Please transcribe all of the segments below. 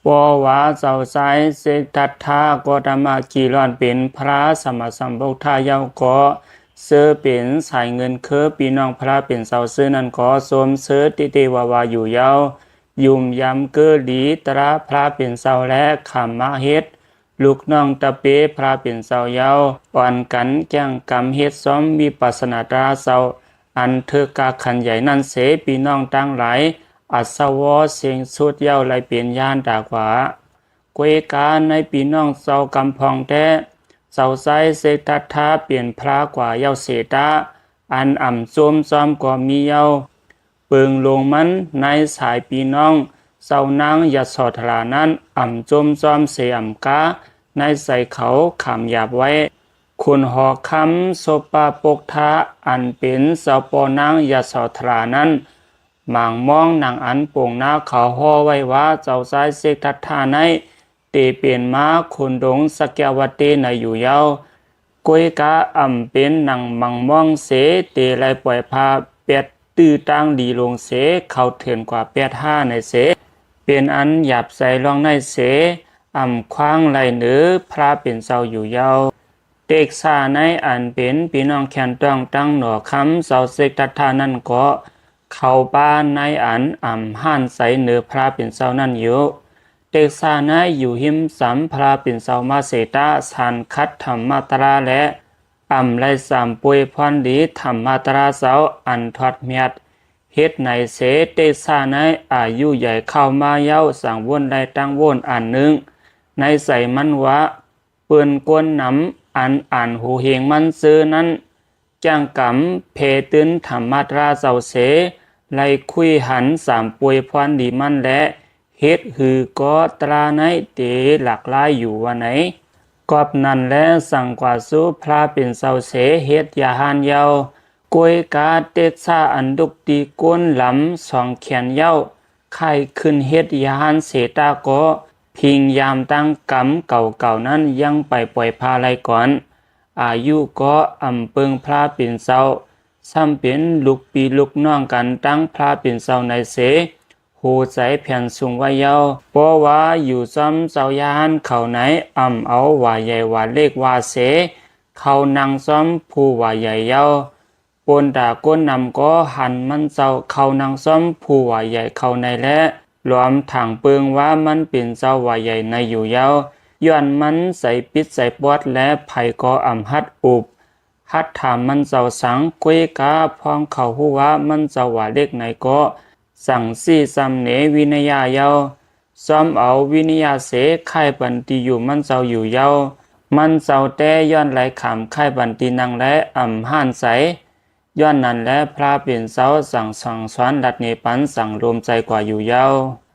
ເພາະວ່າເຈົ້າຊາຍສິດທັດຖາ ກໍຕະມະກີລອນເປັນພະສຳມາສຳພຸດທະເຈົ້າ ກໍເຊີເປັນສາຍເງິນຄື ພີ່ນ້ອງພະເປັນເຈົ້າເຊີນັ້ນ ກໍຊົມເຊີຕິຕິວາວາຢູ່ເຈົ້າ, ຍຸ່ມຢຳເກີດດີຕາພະເປັນເຈົ້າ ແລະ ຄຳມະເຮັດ ລູກນ້ອງຕະເປພະເປັນເຈົ້າເຈົ້າ, ອ່ອນກັນແກ່ງກຳເຮັດຊອມວິປັດສະນາຕາເຈົ້າ ອັນເທີກາຂັນໃຫຍ່ນັ້ນເສ, ພີ່ນ້ອງທັງຫຼາຍ ອັດສະວໍເສັງສຸດເຈົ້າ ໄດ້ເປັນຍານຕາກວ່າ. ກວຍກາໃນພີ່ນ້ອງເຈົ້າກຳພອງແທ້, ເຈົ້າຊາຍສິດທັດຖາເປັນພະກວ່າເຈົ້າເສຕາ, ອັນອຳໂຈມຊອມກໍມີເຈົ້າ. ເປິງລົງມັນໃນສາຍພີ່ນ້ອງເຈົ້ານາງຢະໂສທະລານັ້ນ ອຳໂຈມຊອມເສອຳກາ ໃນໃຈເຂົາຄຳຫຍາບໄວ້. ຂຸນຫໍຄຳໂສປະປົກທະ ອັນເປັນເຈົ້າພໍ່ນາງຢະໂສທະລານັ້ນ ໝາງມອງໜັງອັນປົງນາເຂົາຫໍ່ໄວ້ວ່າ ເຈົ້າຊາຍສິດທັດຖາໃນ ເຕເປັນມາຂຸນດົງສັກຍະວະເຕໃນຢູ່ເຈົ້າ. ກວຍກາອຳເປັນໜັງມັງມ່ອງເສ ເຕໄລ່ປ່ອຍພາແປດຕື້ຕາງດີລົງເສ ເຂົ້າເຖິງກວ່າແປດຫ້າໃນເສ, ເປັນອັນຫຍາບໃຈລອງໃນເສ ອຳຂວາງໄລ່ເໜີພະເປັນເຈົ້າຢູ່ເຈົ້າ. ເຕັກສາໃນອັນເປັນພີ່ນ້ອງແຄນຕ້ອງຕັ້ງໜໍຄຳ ເຈົ້າສິດທັດຖານັ້ນກໍເຂົ້າປາໃນອັນອຳຫ້ານໃຈເໜີພະເປັນເຈົ້ານັ້ນຢູ່. ເຕັກສາໃນຢູ່ຫິມສຳພະເປັນເຈົ້າມາເສຕາ ສານຂັດທຳມະຕະລາ ແລະ ອຳໄລ່ສາມປ່ວຍພອນດີທຳມະຕະລາເຈົ້າ ອັນທອດແມດເຮັດໃນເສ. ເຕັກສາໃນອາຍຸໃຫຍ່ເຂົ້າມາເຍົາ ສັງວົນໄດ້ຕັ້ງວົນອັນໜຶ່ງໃນໃຈມັນວ່າ ເປີ້ນກົ້ນນຳອັນອ່ານຫູເຮງມັນເຈີນັ້ນ ແກ່ງກຳເພຕື່ນທຳມະຕະລາເຈົ້າເສ ໄລ່ຄຸຍຫັນສາມປ່ວຍພອນດີມັນ ແລະ ເຮັດຫືກໍຕະລາໃນເຕຫຼາກຫຼາຍຢູ່ວ່າໃນ. ກອບນັ້ນແລ ສັງກວາສູ່ພະເປັນເຈົ້າເສ ເຮັດຢາຫານເຍົາ. ກວຍກາເຕັກສາອັນດຸກຕີກົ້ນລຳສອງແຂນເຍົາ ຄ້າຍຂຶ້ນເຮັດຢາຫານເສຕາກໍ ພິງຍາມຕັ້ງກຳເກົ່າໆນັ້ນ ຍັງໄປປ່ອຍພາໄລ່ກ່ອນ. ອາຍຸກໍອຳເປິງພະເປັນເຈົ້າ ຊ້ຳເປັນລູກພີ່ລູກນ້ອງກັນຕັ້ງພະເປັນເຈົ້າໃນເສ ໂຫໃຈແຜ່ນສູງໄວ້ເຍົາ. ເພາະວ່າຢູ່ຊ້ອມເຈົ້າຢາຫານເຂົາໃນ ອຳເອົາຫວາໃຫຍ່ຫວາເລັກຫວາເສ ເຂົ້ານັ່ງຊ້ອມຜູ້ຫວາໃຫຍ່ເຍົາ. ປົນຕາກົ້ນນຳກໍຫັນມັນເຈົ້າເຂົ້ານັ່ງຊ້ອມຜູ້ຫວາໃຫຍ່ເຂົ້າໃນແລະ ລວມຖັງເປິງວ່າມັນເປັນເຈົ້າຫວາໃຫຍ່ໃນຢູ່ເຍົາ. ຍ້ອນມັນໃຈປິດໃຈປອດ ແລະ ໃຜກໍອຳຫັດອຸບ ຫັດຖາມມັນເຈົ້າສັງ. ກວຍກາພອງເຂົາຮູ້ວ່າມັນເຈົ້າຫວາເລັກໃນກໍ ສັງຊີ້ຊ້ຳເນວິນະຍາເຍົາ. ຊ້ອມເອົາວິນະຍາເສ ຄ້າຍປັນຕີຢູ່ມັນເຈົ້າຢູ່ເຍົາ. ມັນເຈົ້າແຕ່ຍ້ອນໄລ່ຂາມຄ້າຍປັນຕີນັ່ງ ແລະ ອຳຫ້ານໃຈ. ຍ້ອນນັ້ນແລ ພະເປັນເຈົ້າສັງສັ່ງສອນລັດເນປັນ ສັງລົມໃຈກວ່າຢູ່ເຍົາ.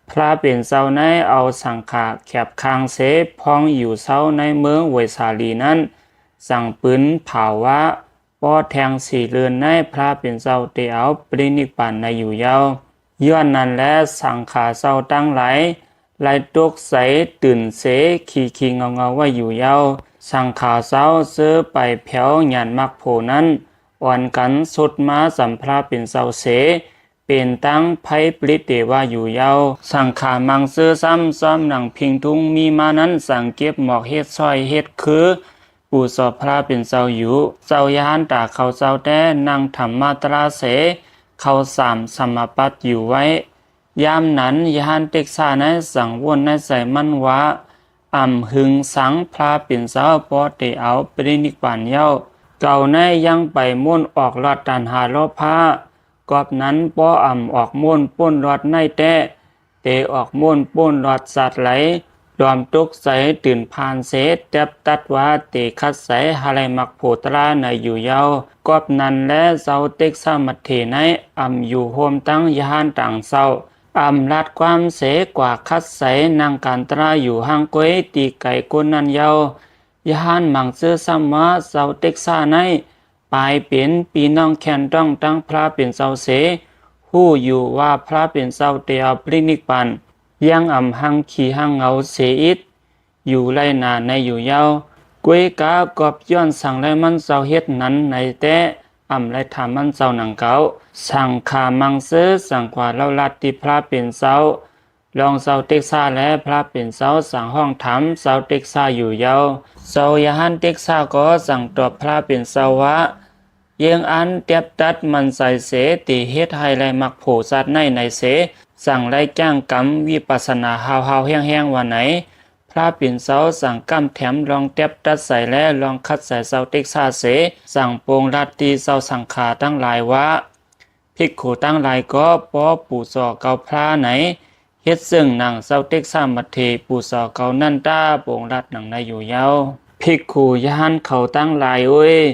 ພະເປັນເຈົ້າໃນເອົາສັງຂາແຄບຄາງເສ ພອງຢູ່ເຊົາໃນເມືອງໄວສາລີນັ້ນ ສັງປືນເຜົາວ່າ ພໍແທງສີ່ເດືອນໃນ ພະເປັນເຈົ້າເຕເອົາປະລິນິບພານໃນຢູ່ເຍົາ. ຍ້ອນນັ້ນແລ ສັງຂາເຈົ້າທັງຫຼາຍ ໄລ່ຕົກໃຈຕື່ນເສ ຂີ້ໆເງົາໆໄວ້ຢູ່ເຍົາ. ສັງຂາເຈົ້າເຊີໄປແຜວຍານມັກໂພນັ້ນ ອ່ອນກັນຊຸດມາສຳພະເປັນເຈົ້າເສ ເປັນຕັ້ງໄພປລິເຕວາຢູ່ເຍົາ. ສັງຂາມັງເຊີຊ້ຳ ຊ້ອມໜັງພິງທຸງມີມານັ້ນ ສັງເກັບໝອກເຮັດຊ້ອຍເຮັດຄື ປູສອບພະເປັນເຈົ້າຢູ່. ເຈົ້າຍານຕາເຂົາເຈົ້າແຕ່ນັ່ງທຳມະຕະລາເສ ເຂົາສາມສະມາປັດຢູ່ໄວ້. ຍາມນັ້ນຍານເຕັກສາໃນສັງວົນໃນໃຈມັນວ່າ ອຳຫຶງສັງພະເປັນເຈົ້າ ພໍເຕເອົາປະລິນິບພານເຍົາ. ເຂົາໃນຍັງໄປມ້ວນອອກລອດຕັນຫາໂລພະ ກອບນັ້ນປໍອຳອອກມ້ວນປົ້ນລອດໃນແຕ້ ເຕອອກມ້ວນປົ້ນລອດສັດໄຫຼ ລວມຕົກໃຈຕື່ນພານເສ ແຕັບຕັດວ່າເຕຂັດໃຈຫາໄລມັກໂພຕະລາໃນຢູ່ເຍົາ. ກອບນັ້ນແລ ເຈົ້າເຕັກສາມັດເທໃນອຳຢູ່ໂຮມຕັ້ງຍານຕ່າງເຈົ້າ ອຳລາດຄວາມເສກວ່າຂັດໃຈນັ່ງການຕະລາຢູ່ຫ່າງກວຍຕີໄກກົນນັ້ນເຍົາ. ຍານມັງເຊີຊ້ຳວ່າ ເຈົ້າເຕັກສາໃນ ປາຍເປັນພີ່ນ້ອງແຄນຕ້ອງຕັ້ງພະເປັນເຈົ້າເສ ຮູ້ຢູ່ວ່າພະເປັນເຈົ້າເຕເອົາປະລິນິບພານ ຍັງອຳຫັງຂີ້ຫັງເງົາເສອິດ ຢູ່ໄລ່ໜາໃນຢູ່ເຍົາ. ກວຍກາກອບຍ້ອນສັງໄລມັນເຈົ້າເຮັດນັ້ນໃນແຕ້ ອຳໄລຖາມມັນເຈົ້າໜັງເກົ່າ. ສັງຂາມັງເຊີສັງກວ່າເລົ່າລັດຕິພະເປັນເຈົ້າ ລອງຊາວເຕັກຊາ ແລະ ພຣະເປັນເຈົ້າ ຈັ່ງຮ້ອງຖາມຊາວເຕັກຊາຢູ່ເຍົາ. ເຈົ້າຍະຮັນເຕັກຊາກໍຈັ່ງຕອບພຣະເປັນເຈົ້າວ່າ ເຢີ້ງອັນຕຽບຕັດໝັ້ນໃຈເສ ທີ່ເຮັດໃຫ້ໄດ້ມັກໂພຊາດໃນໃນເສ, ຈັ່ງໄດ້ແຈ້ງກຳວິປັດສະນາຮາວໆແຮງໆວ່າໃນ. ພຣະເປັນເຈົ້າຈັ່ງກຳແຖມລອງຕຽບຕັດໃຈ ແລະ ລອງຂັດໃຈເຈົ້າເຕັກຊາເສ, ຈັ່ງໂປ່ງລັດຕິເຈົ້າສັງຄາທັງຫຼາຍວ່າ ພິກຂຸທັງຫຼາຍກໍ ປໍປູ່ຈໍເກົາພຣະໃນ, ເຮັດເຊິ່ງນາງເຈົ້າເຕັກຊາມັດເຖ ປູ່ຈໍເກົານັນຕາ ໂປ່ງລັດໜັງໃນຢູ່ເຍົາ. ພິກຂຸຍະຮັນເຂົາທັງຫຼາຍເອີຍ,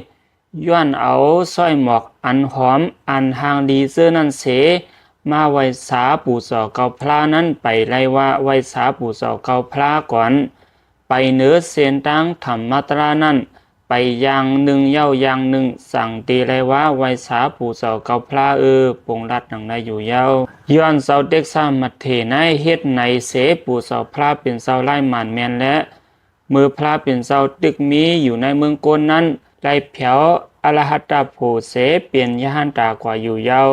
ຍ້ອນເອົາຊ້ອຍໝອກອັນຫອມ ອັນຮ່າງດີເຈີ້ນັ້ນເສ, ມາໄຫວ້ສາປູ່ຈໍເກົາພຣະນັ້ນໄປ, ໄລ່ວ່າໄຫວ້ສາປູ່ຈໍເກົາພຣະກ່ອນ, ໄປເໜີເສັ້ນທາງທຳມະຕະລານັ້ນ ໄປຢ່າງໜຶ່ງເຍົາຢ່າງໜຶ່ງ, ຈັ່ງຕີໄລ່ວ່າໄຫວ້ສາປູ່ເຈົ້າເກົາພຣະເອີ ປົງລັດໜັງໃນຢູ່ເຍົາ. ຍ້ອນເຈົ້າເຕັກຊາມັດເຖໃນເຮັດໃນເສ ປູ່ເຈົ້າພຣະເປັນເຈົ້າຫຼາຍໝານແມ່ນແລະ ເມື່ອພຣະເປັນເຈົ້າຕຶກມີຢູ່ໃນເມືອງກົນນັ້ນ ໄດ້ແຜວອະລະຫັດຕະໂພເສ ເປັນຍະຫັນຕາກວ່າຢູ່ເຍົາ.